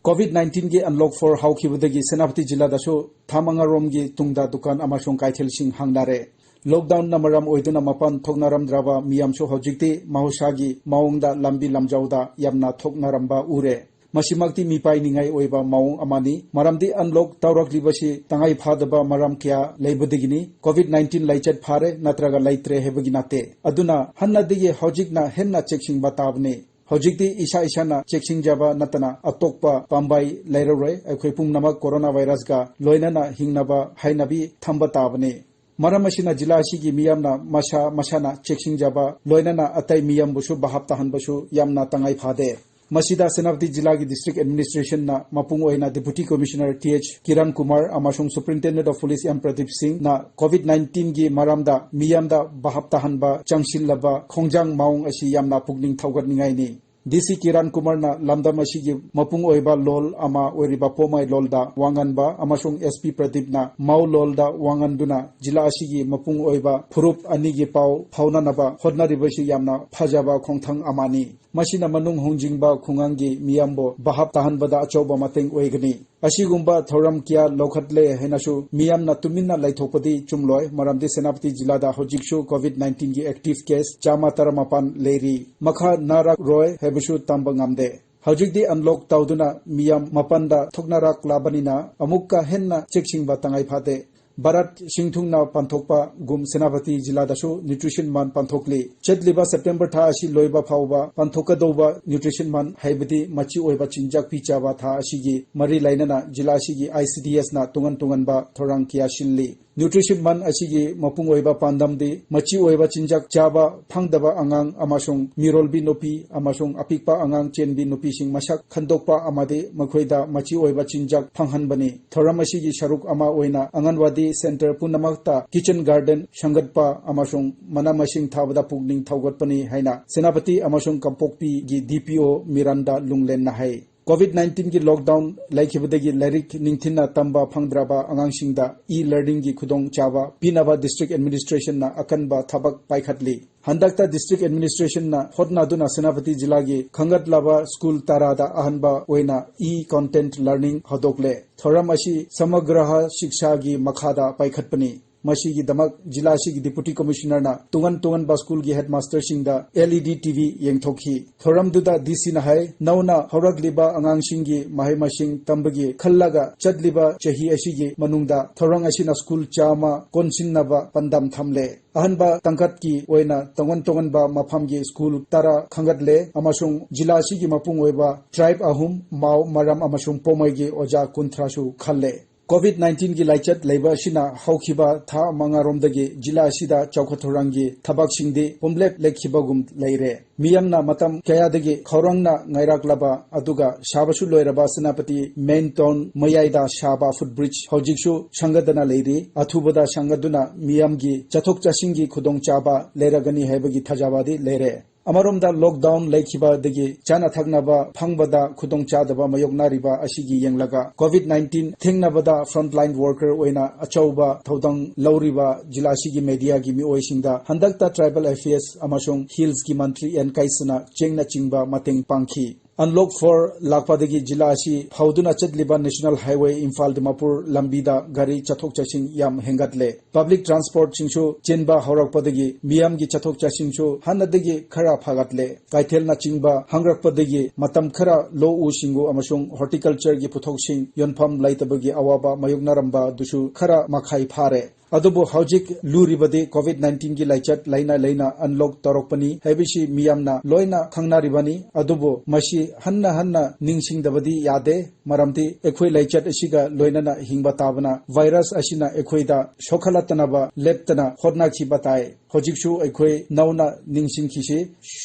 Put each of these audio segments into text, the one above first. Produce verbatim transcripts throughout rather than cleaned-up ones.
COVID nineteen ꯒꯤ unlock four ꯍꯧꯈꯤꯕꯗꯒꯤ Senapati ꯖꯤꯂꯥꯗꯁꯨ ꯊꯥ ꯃꯉꯥꯔꯣꯝꯒꯤ ꯇꯨꯡꯗ ꯗꯨꯀꯥꯟ ꯑꯃꯁꯨꯡ ꯀꯩꯊꯦꯜꯁꯤꯡ ꯍꯥꯡꯅꯔꯦ꯫ Lockdown ꯅ ꯃꯔꯝ ꯑꯣꯏꯗꯨꯅ ꯃꯄꯥꯟ ꯊꯣꯛꯅꯔꯝꯗ꯭ꯔꯕ ꯃꯤꯌꯥꯝꯁꯨ ꯍꯧꯖꯤꯛꯇꯤ ꯃꯍꯧꯁꯥꯒꯤ ꯃꯑꯣꯡꯗ ꯂꯝꯕꯤ ꯂꯝꯖꯥꯎꯗ ꯌꯥꯝꯅ ꯊꯣꯛꯅꯔꯝꯕ ꯎꯔꯦ꯫ ꯃꯁꯤꯃꯛꯇꯤ ꯃꯤꯄꯥꯏꯅꯤꯡꯉꯥꯏ ꯑꯣꯏꯕ ꯃꯑꯣꯡ ꯑꯃꯅꯤ, ꯃꯔꯝꯗꯤ unlock ꯇꯧꯔꯛꯂꯤꯕꯁꯤ ꯇꯉꯥꯏ ꯐꯗꯕ ꯃꯔꯝ ꯀꯌꯥ ꯂꯩꯕꯗꯒꯤꯅꯤ꯫ COVID nineteen ꯂꯩꯆꯠ ꯐꯥꯔꯦ ꯅꯠꯇ꯭ꯔꯒ ꯂꯩꯇ꯭ꯔꯦ ꯍꯥꯏꯕꯒꯤ ꯅꯠꯇꯦ꯫ ꯑꯗꯨꯅ ꯍꯥꯟꯅꯗꯒꯤ ꯍꯧꯖꯤꯛꯅ ꯍꯦꯟꯅ ꯆꯦꯛꯁꯤꯟꯕ ꯇꯥꯕꯅꯤ꯫ ꯍꯧꯖꯤꯛꯇꯤ ꯏꯁꯥ ꯏꯁꯥꯅ ꯆꯦꯛꯁꯤꯟꯖꯕ ꯅꯠꯇꯅ ꯑꯇꯣꯞꯄ ꯄꯥꯝꯕꯩ ꯂꯩꯔꯔꯣꯏ꯫ ꯑꯩꯈꯣꯏ ꯄꯨꯝꯅꯃꯛ corona virus ꯀ ꯂꯣꯏꯅꯅ ꯍꯤꯡꯅꯕ ꯍꯩꯅꯕꯤ ꯊꯝꯕ ꯇꯥꯕꯅꯤ꯫ ꯃꯔꯝ ꯑꯁꯤꯅ ꯖꯤꯂꯥ ꯑꯁꯤꯒꯤ ꯃꯤꯌꯥꯝꯅ ꯃꯁꯥ ꯃꯁꯥꯅ ꯆꯦꯛꯁꯤꯟꯖꯕ ꯂꯣꯏꯅꯅ ꯑꯇꯩ ꯃꯤꯌꯥꯝꯕꯨꯁꯨ ꯚꯥꯞ ꯇꯥꯍꯟꯕꯁꯨ ꯌꯥꯝꯅ ꯇꯉꯥꯏ ꯐꯗꯦ꯫ ꯃꯁꯤꯗ ꯁꯦꯅꯥꯄꯇꯤ ꯖꯤꯂꯥꯒꯤ District Administration ꯅ ꯃꯄꯨꯡ ꯑꯣꯏꯅ Deputy Commissioner T H Kiran Kumar ꯑꯃꯁꯨꯡ Superintendent of Police M Pradeep ꯁꯤꯡꯅ COVID nineteen ꯒꯤ ꯃꯔꯝꯗ ꯃꯤꯌꯥꯝꯗ ꯚꯥꯞ ꯇꯥꯍꯟꯕ ꯆꯪꯁꯤꯜꯂꯕ ꯈꯣꯡꯖꯪ ꯃꯑꯣꯡ ꯑꯁꯤ ꯌꯥꯝꯅ ꯄꯨꯛꯅꯤꯡ ꯊꯧꯒꯠꯅꯤꯡꯉꯥꯏꯅꯤ꯫ D C ꯀꯤꯔꯟ ꯀꯨꯃꯥꯔꯅ ꯂꯝꯗꯝ ꯑꯁꯤꯒꯤ ꯃꯄꯨꯡ ꯑꯣꯏꯕ ꯂꯣꯜ ꯑꯃ ꯑꯣꯏꯔꯤꯕ ꯄꯣꯃꯥꯏ ꯂꯣꯜꯗ ꯋꯥꯉꯥꯟꯕ ꯑꯃꯁꯨꯡ S P ꯄ꯭ꯔꯗꯤꯞꯅ ꯃꯥꯎ ꯂꯣꯜꯗ ꯋꯥꯉꯥꯟꯗꯨꯅ ꯖꯤꯂꯥ ꯑꯁꯤꯒꯤ ꯃꯄꯨꯡ ꯑꯣꯏꯕ ꯐꯨꯔꯨꯞ ꯑꯅꯤꯒꯤ ꯄꯥꯎ ꯐꯥꯎꯅꯅꯕ ꯍꯣꯠꯅꯔꯤꯕꯁꯤ ꯌꯥꯝꯅ ꯐꯖꯕ ꯈꯣꯡꯊꯥꯡ ꯑꯃꯅꯤ꯫ ꯃꯁꯤꯅ ꯃꯅꯨꯡ ꯍꯨꯟꯖꯤꯟꯕ ꯈꯨꯡꯒꯪꯒꯤ ꯃꯤꯌꯥꯝꯕꯨ ꯚꯥꯞ ꯇꯥꯍꯟꯕꯗ ꯑꯆꯧꯕ ꯃꯇꯦꯡ ꯑꯣꯏꯒꯅꯤ꯫ ꯑꯁꯤꯒꯨꯝꯕ ꯊꯧꯔꯝ ꯀꯌꯥ ꯂꯧꯈꯠꯂꯦ ꯍꯥꯏꯅꯁꯨ ꯃꯤꯌꯥꯝꯅ ꯇꯨꯃꯤꯟꯅ ꯂꯩꯊꯣꯛꯄꯗꯤ ꯆꯨꯝꯂꯣꯏ, ꯃꯔꯝꯗꯤ ꯁꯦꯅꯥꯄꯇꯤ ꯖꯤꯂꯥꯗ ꯍꯧꯖꯤꯛꯁꯨ COVID nineteen ꯒꯤ active case ꯆꯥꯝꯃ ꯇꯔꯥꯃꯥꯄꯟ ꯂꯩꯔꯤ꯫ ꯃꯈꯥ ꯅꯥꯔꯛꯔꯣꯏ ꯍꯥꯏꯕꯁꯨ ꯇꯝꯕ ꯉꯝꯗꯦ꯫ ꯍꯧꯖꯤꯛꯇꯤ unlock ꯇꯧꯗꯨꯅ ꯃꯤꯌꯥꯝ ꯃꯄꯥꯟꯗ ꯊꯣꯛꯅꯔꯛꯂꯕꯅꯤꯅ ꯑꯃꯨꯛꯀ ꯍꯦꯟꯅ ꯆꯦꯛꯁꯤꯟꯕ ꯇꯉꯥꯏ ꯐꯗꯦ꯫ Bharat ꯁꯤꯟꯊꯨꯡꯅ ꯄꯥꯡꯊꯣꯛꯄꯒꯨꯝ Senapati ꯖꯤꯂꯥꯗꯁꯨ Nutrition Month ꯄꯥꯡꯊꯣꯛꯂꯤ꯫ ꯆꯠꯂꯤꯕ September ꯊꯥ ꯑꯁꯤ ꯂꯣꯏꯕ ꯐꯥꯎꯕ ꯄꯥꯡꯊꯣꯛꯀꯗꯧꯕ Nutrition Month ꯍꯥꯏꯕꯗꯤ ꯃꯆꯤ ꯑꯣꯏꯕ ꯆꯤꯟꯖꯥꯛ ꯄꯤꯖꯕ ꯊꯥ ꯑꯁꯤꯒꯤ ꯃꯔꯤ ꯂꯩꯅꯅ ꯖꯤꯂꯥ ꯑꯁꯤꯒꯤ I C D S ꯅ ꯇꯣꯉꯥꯟ ꯇꯣꯉꯥꯟꯕ ꯊꯧꯔꯥꯡ ꯀꯌꯥ ꯁꯤꯜꯂꯤ꯫ Nutrition Month ꯑꯁꯤꯒꯤ ꯃꯄꯨꯡ ꯑꯣꯏꯕ ꯄꯥꯟꯗꯝꯗꯤ ꯃꯆꯤ ꯑꯣꯏꯕ ꯆꯤꯟꯖꯥꯛ ꯆꯥꯕ ꯐꯪꯗꯕ ꯑꯉꯥꯡ ꯑꯃꯁꯨꯡ ꯃꯤꯔꯣꯜꯕꯤ ꯅꯨꯄꯤ ꯑꯃꯁꯨꯡ ꯑꯄꯤꯛꯄ ꯑꯉꯥꯡ ꯆꯦꯟꯕꯤ ꯅꯨꯄꯤꯁꯤꯡ ꯃꯁꯛ ꯈꯟꯗꯣꯛꯄ ꯑꯃꯗꯤ ꯃꯈꯣꯏꯗ ꯃꯆꯤ ꯑꯣꯏꯕ ꯆꯤꯟꯖꯥꯛ ꯐꯪꯍꯟꯕꯅꯤ꯫ ꯊꯧꯔꯝ ꯑꯁꯤꯒꯤ ꯁꯔꯨꯛ ꯑꯃ ꯑꯣꯏꯅ ꯑꯪꯒꯟꯋꯥꯗꯤ center ꯄꯨꯝꯅꯃꯛꯇ kitchen garden ꯁꯦꯝꯒꯠꯄ ꯑꯃꯁꯨꯡ ꯃꯅꯥ ꯃꯁꯤꯡ ꯊꯥꯕꯗ ꯄꯨꯛꯅꯤꯡ ꯊꯧꯒꯠꯄꯅꯤ ꯍꯥꯏꯅ ꯁꯦꯅꯥꯄꯇꯤ ꯑꯃꯁꯨꯡ ꯀꯥꯡꯄꯣꯛꯄꯤꯒꯤ D P O ꯃꯤꯔꯥꯟꯗꯥ ꯂꯨꯡꯂꯦꯟꯅ ꯍꯥꯏ꯫ ꯀꯣꯚꯤꯗ ꯅꯥꯏꯟꯇꯤꯟꯒꯤ ꯂꯣꯛꯗꯥꯎꯟ ꯂꯩꯈꯤꯕꯗꯒꯤ ꯂꯥꯏꯔꯤꯛ ꯅꯤꯡꯊꯤꯅ ꯇꯝꯕ ꯐꯪꯗ꯭ꯔꯕ ꯑꯉꯥꯡꯁꯤꯡꯗ e-learningꯒꯤ ꯈꯨꯗꯣꯡꯆꯥꯕ ꯄꯤꯅꯕ district administrationꯅ ꯑꯀꯟꯕ ꯊꯕꯛ ꯄꯥꯏꯈꯠꯂꯤ꯫ ꯍꯟꯗꯛꯇ district administrationꯅ ꯍꯣꯠꯅꯗꯨꯅ ꯁꯦꯅꯥꯄꯇꯤ ꯖꯤꯂꯥꯒꯤ ꯈꯟꯒꯠꯂꯕ ꯁ꯭ꯀꯨꯜ ꯇꯔꯥꯗ ꯑꯍꯥꯟꯕ ꯑꯣꯏꯅ e-content learning ꯍꯧꯗꯣꯛꯂꯦ꯫ ꯊꯧꯔꯝ ꯑꯁꯤ ꯁꯃꯒ꯭ꯔꯍ ꯁꯤꯛꯁꯥꯒꯤ ꯃꯈꯥꯗ ꯄꯥꯏꯈꯠꯄꯅꯤ꯫ ꯃꯁꯤꯒꯤꯗꯃꯛ ꯖꯤꯂꯥ ꯑꯁꯤꯒꯤ deputy commissionerꯅ ꯇꯣꯉꯥꯟ ꯇꯣꯉꯥꯟꯕ ꯁ꯭ꯀꯨꯜꯒꯤ headmasterꯁꯤꯡꯗ L E D T V ꯌꯦꯡꯊꯣꯛꯈꯤ꯫ ꯊꯧꯔꯝꯗꯨꯗ D Cꯅ ꯍꯥꯏ, ꯅꯧꯅ ꯍꯧꯔꯛꯂꯤꯕ ꯑꯉꯥꯡꯁꯤꯡꯒꯤ ꯃꯍꯩ ꯃꯁꯤꯡ ꯇꯝꯕꯒꯤ ꯈꯜꯂꯒ ꯆꯠꯂꯤꯕ ꯆꯍꯤ ꯑꯁꯤꯒꯤ ꯃꯅꯨꯡꯗ ꯊꯧꯔꯝ ꯑꯁꯤꯅ ꯁ꯭ꯀꯨꯜ ꯆꯥꯝꯃ ꯀꯣꯟꯁꯤꯟꯅꯕ ꯄꯥꯟꯗꯝ ꯊꯝꯂꯦ꯫ ꯑꯍꯥꯟꯕ ꯇꯥꯡꯀꯛꯀꯤ ꯑꯣꯏꯅ ꯇꯣꯉꯥꯟ ꯇꯣꯉꯥꯟꯕ ꯃꯐꯝꯒꯤ ꯁ꯭ꯀꯨꯜ ꯇꯔꯥ ꯈꯟꯒꯠꯂꯦ ꯑꯃꯁꯨꯡ ꯖꯤꯂꯥ ꯑꯁꯤꯒꯤ ꯃꯄꯨꯡ ꯑꯣꯏꯕ tribe ꯑꯍꯨꯝ, ꯃꯥꯎ, ꯃꯔꯥꯝ ꯑꯃꯁꯨꯡ ꯄꯣꯃꯩꯒꯤ ꯑꯣꯖꯥ ꯀꯨꯟꯊ꯭ꯔꯥꯁꯨ ꯈꯜꯂꯦ꯫ ꯀꯣꯚꯤꯗ ꯅꯥꯏꯟꯇꯤꯟꯒꯤ ꯂꯥꯏꯆꯠ ꯂꯩꯕ ꯑꯁꯤꯅ ꯍꯧꯈꯤꯕ ꯊꯥ ꯃꯉꯥꯔꯣꯝꯗꯒꯤ ꯖꯤꯂꯥ ꯑꯁꯤꯗ ꯆꯥꯎꯈꯠ ꯊꯧꯔꯥꯡꯒꯤ ꯊꯕꯛꯁꯤꯡꯗꯤ ꯄꯨꯝꯂꯦꯞ ꯂꯦꯞꯈꯤꯕꯒꯨꯝ ꯂꯩꯔꯦ꯫ ꯃꯤꯌꯥꯝꯅ ꯃꯇꯝ ꯀꯌꯥꯗꯒꯤ ꯈꯧꯔꯥꯡꯅ ꯉꯥꯏꯔꯛꯂꯕ ꯑꯗꯨꯒ ꯁꯥꯕꯁꯨ ꯂꯣꯏꯔꯕ ꯁꯦꯅꯥꯄꯇꯤ main town ꯃꯌꯥꯏꯗ ꯁꯥꯕ footbridge ꯍꯧꯖꯤꯛꯁꯨ ꯁꯪꯒꯗꯅ ꯂꯩꯔꯤ꯫ ꯑꯊꯨꯕꯗ ꯁꯪꯒꯗꯨꯅ ꯃꯤꯌꯥꯝꯒꯤ ꯆꯠꯊꯣꯛ ꯆꯠꯁꯤꯟꯒꯤ ꯈꯨꯗꯣꯡꯆꯥꯕ ꯂꯩꯔꯒꯅꯤ ꯍꯥꯏꯕꯒꯤ ꯊꯥꯖꯕꯗꯤ ꯂꯩꯔꯦ꯫ ꯑꯃꯔꯣꯝꯗ, ꯂꯣꯛꯗꯥꯎꯟ ꯂꯩꯈꯤꯕꯗꯒꯤ ꯆꯥꯅ ꯊꯛꯅꯕ ꯐꯪꯕꯗ ꯈꯨꯗꯣꯡꯆꯥꯗꯕ ꯃꯥꯌꯣꯛꯅꯔꯤꯕ ꯑꯁꯤꯒꯤ ꯌꯦꯡꯂꯒ, ꯀꯣꯚꯤꯗ ꯅꯥꯏꯟꯇꯤꯟ ꯊꯦꯡꯅꯕꯗ frontline worker ꯑꯣꯏꯅ ꯑꯆꯧꯕ ꯊꯧꯗꯥꯡ ꯂꯧꯔꯤꯕ ꯖꯤꯂꯥ ꯑꯁꯤꯒꯤ mediaꯒꯤ ꯃꯤꯑꯣꯏꯁꯤꯡꯗ ꯍꯟꯗꯛꯇ Tribal Affairs ꯑꯃꯁꯨꯡ Hillsꯀꯤ ꯃꯟꯇ꯭ꯔꯤ ꯑꯦꯟ ꯀꯥꯏꯁꯅ ꯆꯦꯡꯅꯆꯤꯡꯕ ꯃꯇꯦꯡ ꯄꯥꯡꯈꯤ꯫ Unlock four ꯂꯥꯛꯄꯗꯒꯤ ꯖꯤꯂꯥ ꯑꯁꯤ ꯐꯥꯎꯗꯨꯅ ꯆꯠꯂꯤꯕ National Highway ꯏꯝꯐꯥꯜ ꯗꯤꯃꯥꯄꯨꯔ ꯂꯝꯕꯤꯗ ꯒꯥꯔꯤ ꯆꯠꯊꯣꯛ ꯆꯠꯁꯤꯟ ꯌꯥꯝ ꯍꯦꯟꯒꯠꯂꯦ꯫ Public transportꯁꯤꯡꯁꯨ ꯆꯦꯟꯕ ꯍꯧꯔꯛꯄꯗꯒꯤ ꯃꯤꯌꯥꯝꯒꯤ ꯆꯠꯊꯣꯛ ꯆꯠꯁꯤꯟꯁꯨ ꯍꯥꯟꯅꯗꯒꯤ ꯈꯔ ꯐꯒꯠꯂꯦ꯫ ꯀꯩꯊꯦꯜꯅꯆꯤꯡꯕ ꯍꯥꯡꯔꯛꯄꯗꯒꯤ ꯃꯇꯝ ꯈꯔ ꯂꯧꯎ ꯁꯤꯡꯎ ꯑꯃꯁꯨꯡ horticultureꯒꯤ ꯄꯣꯠꯊꯣꯛꯁꯤꯡ ꯌꯣꯟꯐꯝ ꯂꯩꯇꯕꯒꯤ ꯑꯋꯥꯕ ꯃꯥꯌꯣꯛꯅꯔꯝꯕ ꯑꯗꯨꯁꯨ ꯈꯔ ꯃꯈꯩ ꯐꯥꯔꯦ꯫ ꯑꯗꯨꯕꯨ ꯍꯧꯖꯤꯛ ꯂꯨꯔꯤꯕꯗꯤ ꯀꯣꯚꯤꯗ ꯅꯥꯏꯟꯇꯤꯟꯒꯤ ꯂꯥꯏꯆꯠ ꯂꯩꯅ ꯂꯩꯅ unlock ꯇꯧꯔꯛꯄꯅꯤ ꯍꯥꯏꯕꯁꯤ ꯃꯤꯌꯥꯝꯅ ꯂꯣꯏꯅ ꯈꯪꯅꯔꯤꯕꯅꯤ꯫ ꯑꯗꯨꯕꯨ ꯃꯁꯤ ꯍꯟꯅ ꯍꯟꯅ ꯅꯤꯡꯁꯤꯡꯗꯕꯗꯤ ꯌꯥꯗꯦ, ꯃꯔꯝꯗꯤ ꯑꯩꯈꯣꯏ ꯂꯥꯏꯆꯠ ꯑꯁꯤꯒ ꯂꯣꯏꯅꯅ ꯍꯤꯡꯕ ꯇꯥꯕꯅ virus ꯑꯁꯤꯅ ꯑꯩꯈꯣꯏꯗ ꯁꯣꯛꯍꯜꯂꯛꯇꯅꯕ ꯂꯦꯞꯇꯅ ꯍꯣꯠꯅꯈꯤꯕ ꯇꯥꯏ꯫ ꯍꯧꯖꯤꯛꯁꯨ ꯑꯩꯈꯣꯏ ꯅꯧꯅ ꯅꯤꯡꯁꯤꯡꯈꯤꯁꯤ,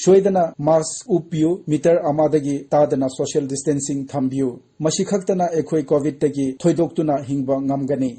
ꯁꯣꯏꯗꯅ mask ꯎꯞꯄꯤꯌꯨ, meter ꯑꯃꯗꯒꯤ ꯇꯥꯗꯅ social distancing ꯊꯝꯕꯤꯌꯨ꯫ ꯃꯁꯤ ꯈꯛꯇꯅ ꯑꯩꯈꯣꯏ ꯀꯣꯚꯤꯗꯇꯒꯤ ꯊꯣꯏꯗꯣꯛꯇꯨꯅ ꯍꯤꯡꯕ ꯉꯝꯒꯅꯤ꯫